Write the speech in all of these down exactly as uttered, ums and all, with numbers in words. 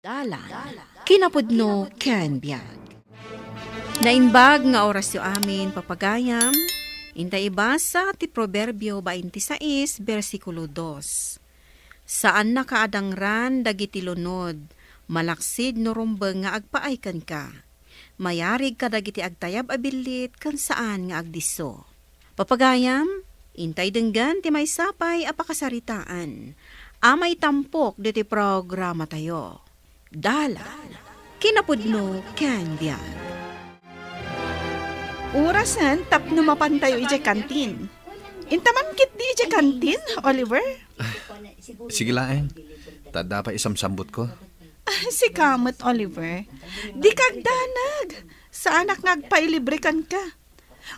Dalan, kinapudno ken biag. Naimbag nga orasyo amin, papagayam. Inta ibasa ti Proverbio twenty-six, bersikulo dos. Saannaka a dangran dagiti lunod, malaksid no rumbeng nga agpaay kenka. Mayarig kadagiti agtayab a billit ken saan nga agdisso. Papagayam, intay denggen ti maysa pay a pakasaritaan a maitampok ditoy programatayo. Dalan, kinapudno ken biag. Orasen tapno mapantayo idiay kantin. Inta man ketdi idiay kantin, Oliver? Sige laeng. Ta adda pay isamsambutko. Ah, sika met, Oliver. Dika agdanag. Saanak nga agpailibre kenka.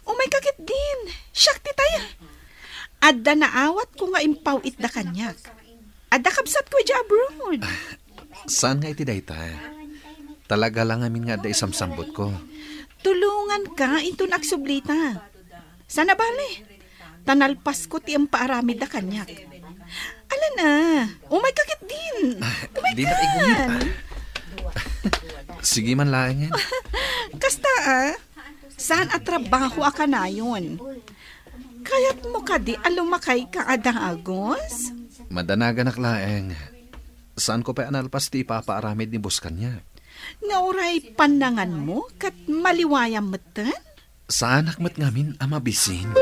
Umayka ketdin. Siak ti taya. Adda naawatko nga impaw-itda kaniak. Adda kabsatko idiay abroad. Saan nga iti dayta? Talaga la ngamin nga adda isamsambutko. Tulonganka inton agsublita. Saan a bale? Ta nalpasko ti impaaramidda kaniak. Ala na, umayka ketdin. Umayka. Dina igumit. Sige man laengen. Kasta, ah. Saan a trabaho a kanayon? Kayatmo kadi a lumakayka a dagus? Madanaganak laeng. Saanko pay a nalpas ti ipapaaramid ni boss kaniak. Nga uray pannanganmo ket maliwayam metten? Saanak met ngamin a mabisin.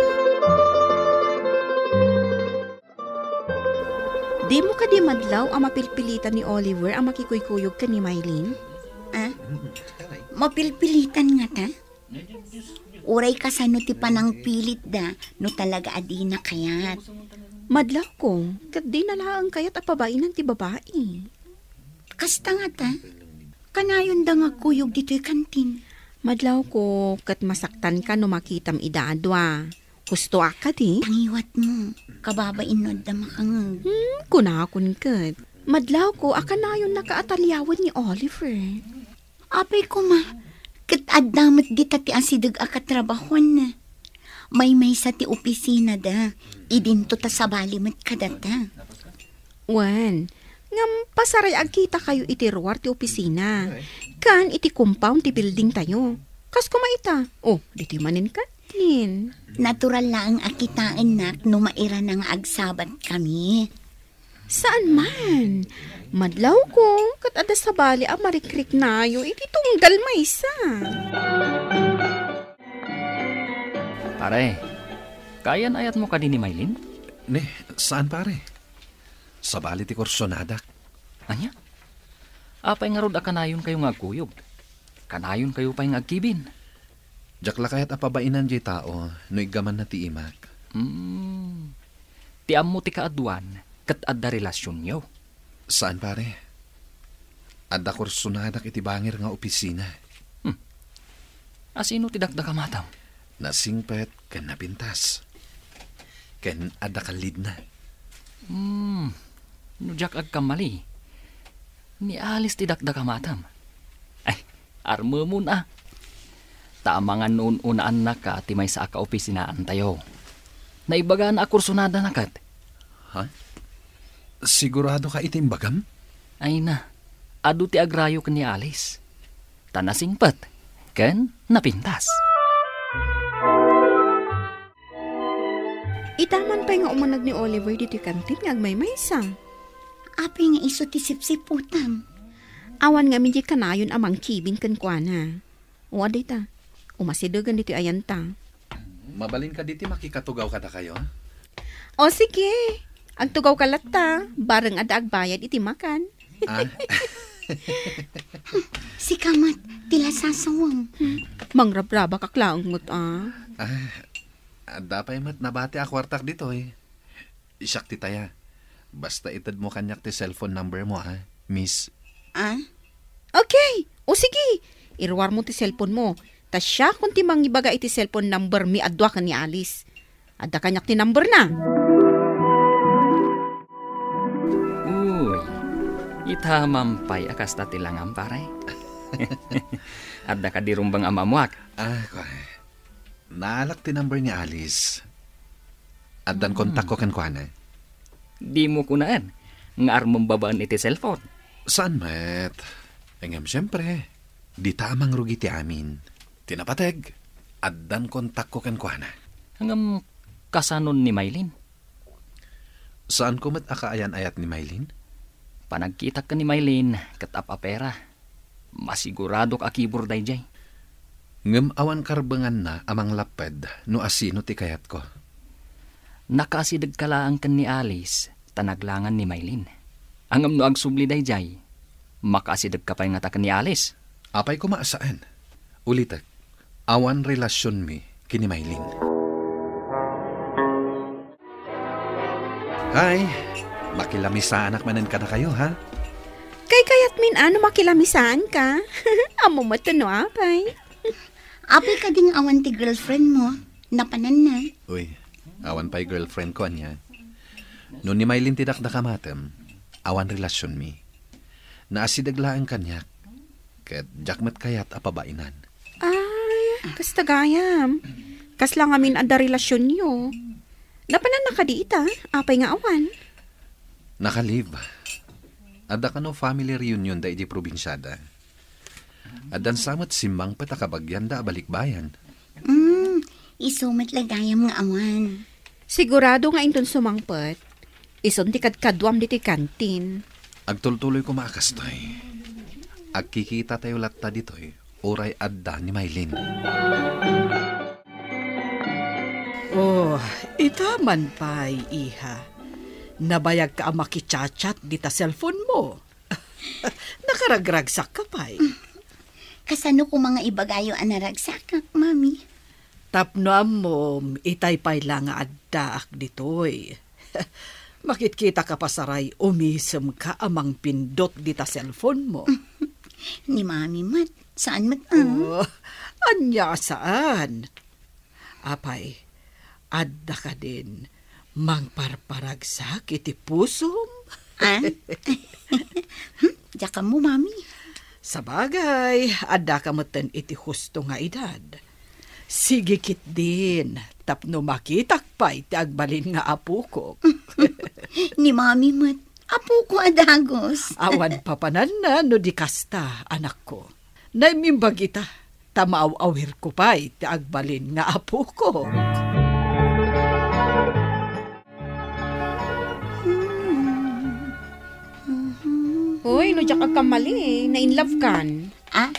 Dimo kadi madlaw a mapilpilitan ni Oliver a makikuykuyog ken ni Mylene? Ah? Mapilpilitan ngata? Uray kasano ti panangpilitda no talaga a dina kayat? Madlawko, ket dina laeng kayat a pabainan ti babai. Kasta ngata? Kanayonda nga agkuyog ditoy kantin. Madlawko, ket masaktanka no makitam ida a dua. Hustoak kadi? Tangiwatmo, kababain no adda makangeg. Hmm, kunakon ket. Madlawko a kanayonnaka a taliawen ni Oliver. Apay koma, ket adda met dita ti asideg a katrabahuanna. Maymaysa ti opisinada, idinto ta sabali met kadata. Wen, ngem pasaray agkitakayo iti ruar ti opisina, ken iti compound ti buildingtayo. Kas koma ita, o, ditoy manen kantin. Natural laeng a kitaennak no mairana nga agsabatkami. Saan man. Madlawko, ket adda sabali a marikriknayo iti tunggal maysa. Pare, kaayan-ayatmo kadi ni Mylene? Ne, saan, pare. Sabali ti kursonadak. Ania? Apay ngarud a kanayonkayo nga agkuyog? Kanayonkayo pay nga agkibin? Diak la kayat a pabainan diay tao no iggamanna ti imak. Hmm. Ti ammo ti kaaduan, ket adda relasionyo? Saan, pare. Adda kursonadak iti bangir nga opisina. Hmm. Asino ti dakdakamatam? Nasingpet ken napintas. Ken adda kallidna. Hmm. No diak agkamali, ni Alice ti dakdakamatam. Ay, armemon a. Ta amangan no un-unaannaka ti maysa a kaopisinaantayo. Naibagana a kursonadana ket. Ha? Sigurado ka iti imbagam? Ay na, adu ti agrayo ken ni Alice. Ta nasingpet ken napintas. Ita man pay nga umaneg ni Oliver ditoy kantin nga agmaymaysa. Apay nga isu ti sipsiputam? Awan ngamin diay kanayon a mangkibin kenkuana. O, adda ita. Umasidegen ditoy ayanta. Mabalin kadi ti makikatugaw kadakayo? O, sige. Agtugawka latta. Bareng adda agbayad iti makan. Ah. Sika met, ti lasasawem. Mangrabrabak laeng met, ah. Ah, adda pay met nabati a kuartak ditoy. Siak ti taya. Basta itedmo kaniak ti cellphone number mo, ah, miss. Ah? Okay. O sige, iruarmo ti cellphone mo. Ta siakon ti mangibaga iti cellphone number mi a dua ken ni Alice. Adda kaniak ti number na. Uy, ita man pay a kasta ti langam, pare. Adda kadi rumbeng a maammuak? Ah, kuan. Naalak ti number ni Alice. Addan Hmm. kontakko kenkuana. Dimo kunaen nga armem babaen iti cellphone. Saan met? Ngem siempre, dita a mangrugi ti amin. Ti napateg, addan kontakko kenkuana. Ngem kasanon ni Maylin? Saanko met a kaayan-ayat ni Maylin? Panagkitak ken ni Maylin ket ap-apera. Masiguradok a kibur daydiay. Ngem awan karbenganna a manglapped no asino ti kayatko. Nakaasidegka laeng ken ni Alice, ta naglangan ni Maylin. Ngem no agsubli daydiay, makaasidegka pay ngata ken ni Alice? Apay koma a saan. Ulitek, awan relasionmi ken ni Maylin. Hay, makilaamisaanak manen kadakayo, ha? Kaykayatmin a no makilaamisaanka. Ammom met no apay. Apay kadi nga awan ti girlfriendmo? Napananna? Uy, awan pay girlfriendko, ania. No ni Maylin ti dakdakamatem, awan relasionmi. Naasideg laeng kaniak, ket diak met kayat a pabainan. Ah, kasta gayam. Kasla ngamin adda relasionyo. Napananna kadi ita? Apay nga awan? Naka-leave. Adda kano family reunion da iti probinsiada. Addan sa met simmangpet a kabagianda a balikbayan. Mm, isu met la gayam nga awan. Sigurado nga inton sumangpet, isun ti kadkaduam ditoy kantin. Agtultuloy koma a kastoy. Agkikitatayo latta ditoy, uray adda ni Maylin. Oh, ita man pay, iha. Nabayagka a makichat-chat dita cellphone mo. Nakaragragsakka pay. Kasano koma nga ibagayo a naragsakak, Mami? Tapno ammom, itay pay la nga addaak ditoy. Makitkitaka pasaray, umisemka a mangpindot dita cellphone mo. Ni Mami met, saan met, ah? Oh, ania saan? Apay, adda kadin mangparparagsak iti pusom? Ah? Hmm? Diak ammo, Mami. Sabagay, addaka metten iti husto nga edad. Sige ketdin, tapno makitak pay ti agbalin nga apokok. Ni Mami met, apoko a dagus. Awan papananna no di kasta, anakko. Naimmimbag ita, ta maaw-awirko pay ti agbalin nga apokok. Hoy, no diak agkamali, na-in love kan? Ah?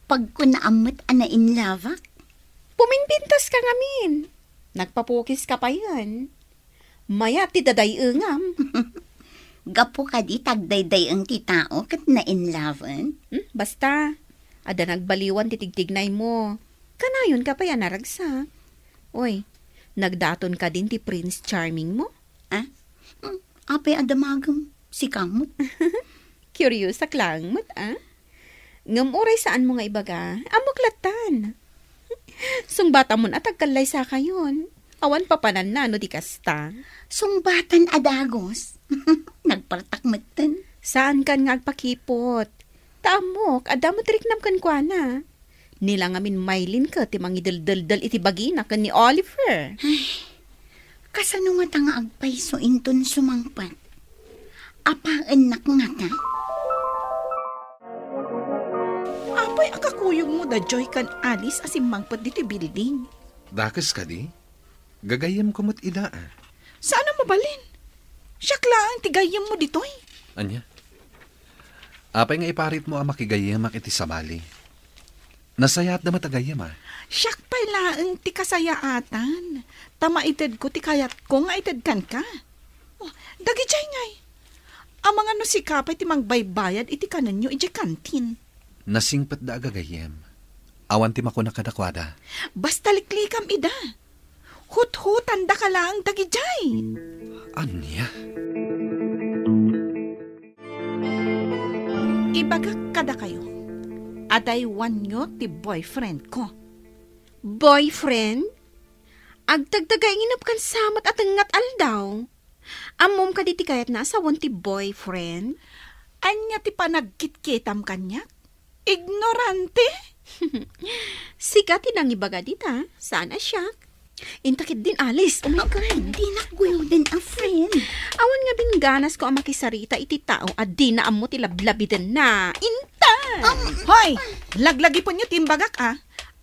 Pagkunaam met a na-in love-ak? Pumimpintas ka ngamin. Nagpapukis ka payen. Mayat ti daday-engam. Gapu kadi ta agdayday-eng ti tao ket na-in love-en? Hmm, basta, adda nagbaliwan ti tigtignay mo. Kanayon ka pay a naragsak. Oy, nagdaton kadin ti Prince Charming mo? Ah? Hmm, apay a damagem? Sika met? Curiosak laeng met, ah? Ngem uray saanmo nga ibaga, ammok lattan. Sungbatamon a tagkallaysakayon. Awan papananna no di kasta. Sungbatan a dagus. Nagpartak metten. Saan kan nga agpakipot. Ta ammok, adda met riknam kenkuana. Ni la ngamin Maylin ket ti mangideldeldel iti bagina ken ni Oliver. Ay, kasano ngata nga agpayso inton sumangpet? Apaennak ngata? Apay a kakuyogmo da Joy ken Alice a simmangpet ditoy building? Dakes kadi? Gagayyemko met ida, a. Saan a mabalin? Siak laeng ti gayyemmo ditoy. Ania? Apay nga iparitmo a makigayyemak iti sabali? Nasayaatda met a gayyem, a. Siak pay laeng ti kasayaatan, ta maitedko ti kayatko nga ited kenka. Oh, dagidiay ngay. Amangan no sika pay ti mangbaybayad iti kanenyo idiay kantin. Nasingpetda a gagayyem. Awan ti makuna kadakuada. Basta liklikam ida. Huthutandaka laeng dagidiay. Ania? Ibagak kadakayo, adaywanyo ti boyfriendko. Boyfriend? Agtagtagainginep kan samat a tengnga aldaw. Ammom kadi ti kayatna a sawen ti boyfriend? Ania ti panagkitkitam kaniak? Ignorante? Sika ti nangibaga dita, saan a siak. Inta ketdin, Alice. Oh my God. Dinak guyoden a friend. Awan nga bingganas ko a makisarita iti tao a dina ammo ti lablabidenna. Inta! Hoy! Laglagipenyo ti imbagak, a.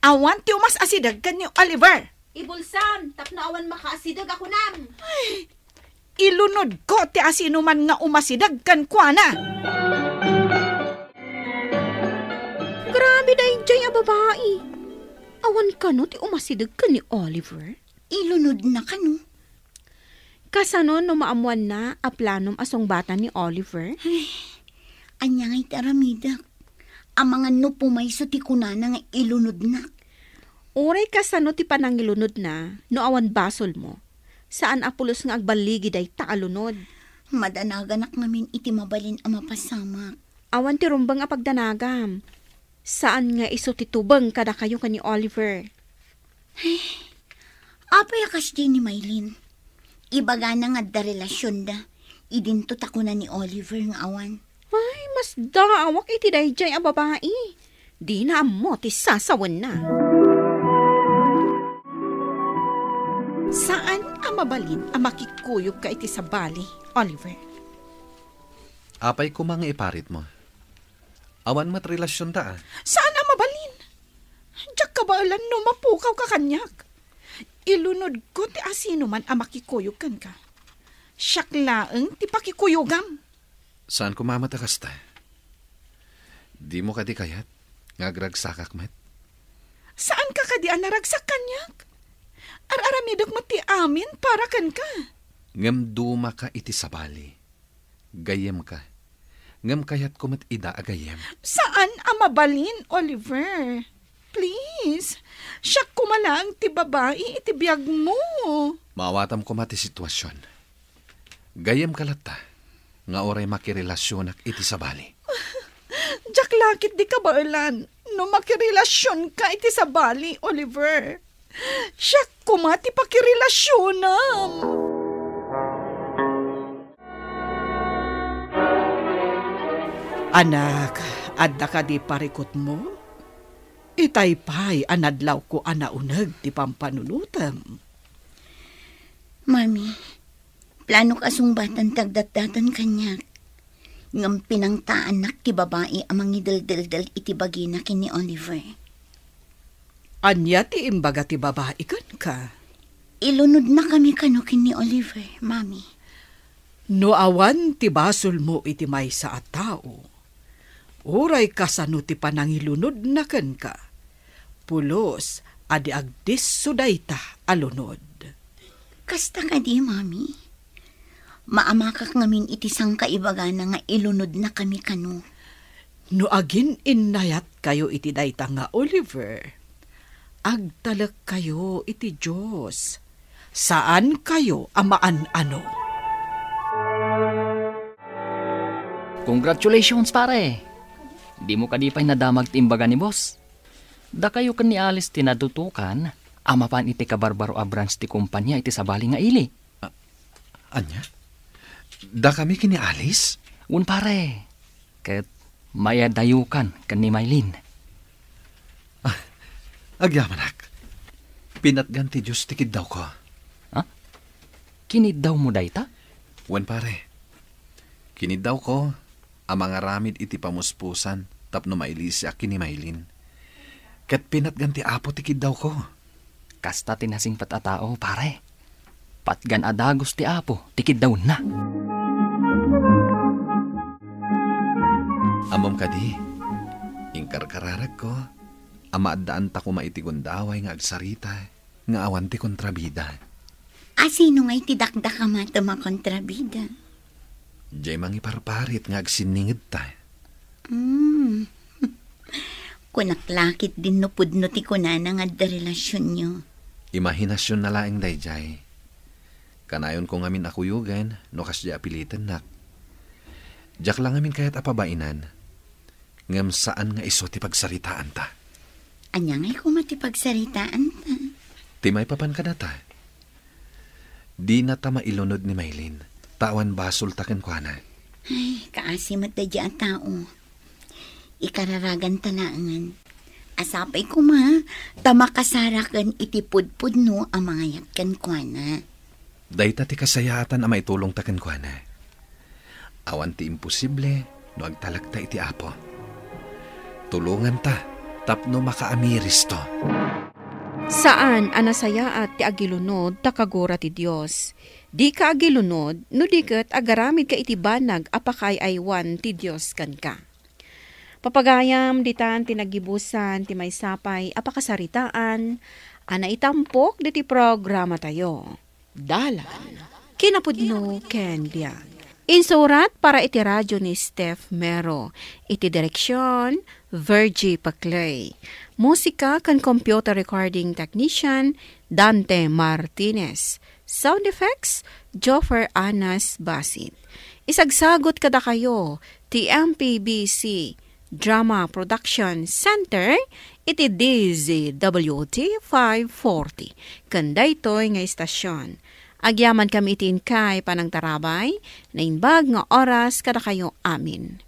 Awan ti umas-asideg ken ni Oliver. Ibulsam, tapno awan makaasideg a kunam. Ilunodko ti asinoman nga umasideg kenkuana. Grabe daydiay a babai. Awan kano ti umasideg ken ni Oliver? Ilunodna kano? Kasano no maammoanna a planom a sungbatan ni Oliver? Ania nga iti aramidek? Amangan no pumayso ti kunana nga ilunodnak. Uray kasano ti panangilunodna, no awan basolmo, saan a pulos nga agballigi dayta a lunod. Madanaganak ngamin iti mabalin a mapasamak. Awan ti rumbeng a pagdanagam. Saan nga isu ti tubeng kadakayo ken ni Oliver. Apay a kasdiay ni Maylin? Ibagana nga adda relasionda. Idinto ta kuna ni Oliver nga awan. Ay, masdaawak iti daydiay a babai. Dina ammo ti sasawenna. Saan a mabalin a makikuyogka iti sabali, Oliver. Apay koma nga iparitmo? Awan met relasionta, a. Saan a mabalin? Diak kabaelan no mapukawka kaniak. Ilunodko ti asinoman a makikuyog kenka. Siak laeng ti pakikuyogam. Saan koma met a kasta? Dimo kadi kayat nga agragsakak met? Saanka kadi a naragsak kaniak? Ar-aramidek met ti amin para kenka. Ngem dumaka iti sabali. Gayyemka. Ngem kayatko met ida a gayyem. Saan a mabalin, Oliver. Please, siak koma laeng ti babai iti biagmo. Maawatam koma ti situasion. Gayyemka latta nga uray makirelasionak iti sabali. Diak la ketdi kabaelan no makirelasionka iti sabali, Oliver. Siak koma ti pakirelasionam. Anak, adda kadi parikutmo? Itay pay a nadlawko a nauneg ti pampanunotem. Mami, planok a sungbatan ti agdatdatan kaniak. Ngem pinangtaannak ti babai a mangideldeldel iti bagina ken ni Oliver. Ania ti imbaga ti babai kenka? Ilunodnakami kano ken ni Oliver, Mami. No awan ti basolmo iti maysa a tao, uray kasano ti panangilunodna kenka, pulos a di agdisso dayta a lunod. Kasta kadi, Mami? Maamakak ngamin iti sangkaibagana nga ilunodnakami kano. No agin-innayatkayo iti dayta nga Oliver, agtalekkayo iti Dios. Saankayo a maan-ano. Congratulations, pare! Dimo kadi pay nadamag ti imbaga ni boss? Dakayo ken ni Alice ti nadutokan a mapan iti kabarbaro a branch ti kompania iti sabali nga ili. A-, ania? Dakami ken ni Alice? Wen, pare. Ket mayadayokan ken ni Maylin. Ah, agyamanak. Pinatgan ti Dios ti kiddawko. Ha? Kiniddawmo dayta? Wen, pare. Kiniddawko a mangaramid iti pamuspusan tapno mailisiak ken ni Maylin. Ket pinatgan ti Apo ti kiddawko. Kasta ti nasingpet a tao, pare. Patgan a dagus ti Apo ti kiddawenna. Ammom kadi, inkarkararagko a maaddaan ta koma iti gundaway nga agsarita nga awan ti kontrabida. Asino ngay ti dakdakamatem a kontrabida? Diay mangiparparit nga agsinningedta. Hmm. Kunak la ketdin no pudno ti kunana nga adda relasionyo. Imahinasionna laeng daydiay. Kanayonko ngamin a kuyogen no kasdiay a pilitennak. Diak la ngamin kayat a pabainan. Ngem saan nga isu ti pagsaritaanta. Ania ngay koma ti pagsaritaanta? Ti maipapan kadata. Dinata mailunod ni Maylin, ta awan basolta kenkuana. Ay, kaasi met daydiay a tao. Ikararaganta laengen. Asapay koma, ta makasaraken iti pudpudno a mangayat kenkuana. Dayta ti kasayaatan a maitulongta kenkuana. Awan ti imposible no agtalekta iti Apo. Tulonganta tapno makaamiristo. Saan a nasayaat ti agilunod ta kagura ti Dios. Dika agilunod no di ket agaramidka iti banag a pakaay-aywan ti Dios kenka. Papagayam, ditan ti naggibusan ti maysa pay a pakasaritaan a naitampok diti programatayo. Dalan, kinapudno ken biag. Insurat para iti radyo ni Steph Mero. Iti direksyon, Virgie Paclay. Musika ken computer recording technician, Dante Martinez. Sound effects, Joffer Anas Basit. Isagsagot kadakayo ti M P B C Drama Production Center iti D Z W T five forty. Ken daytoy nga istasyon. Agyamankami iti inkay panangtarabay, naimbag nga oras kadakayo amin.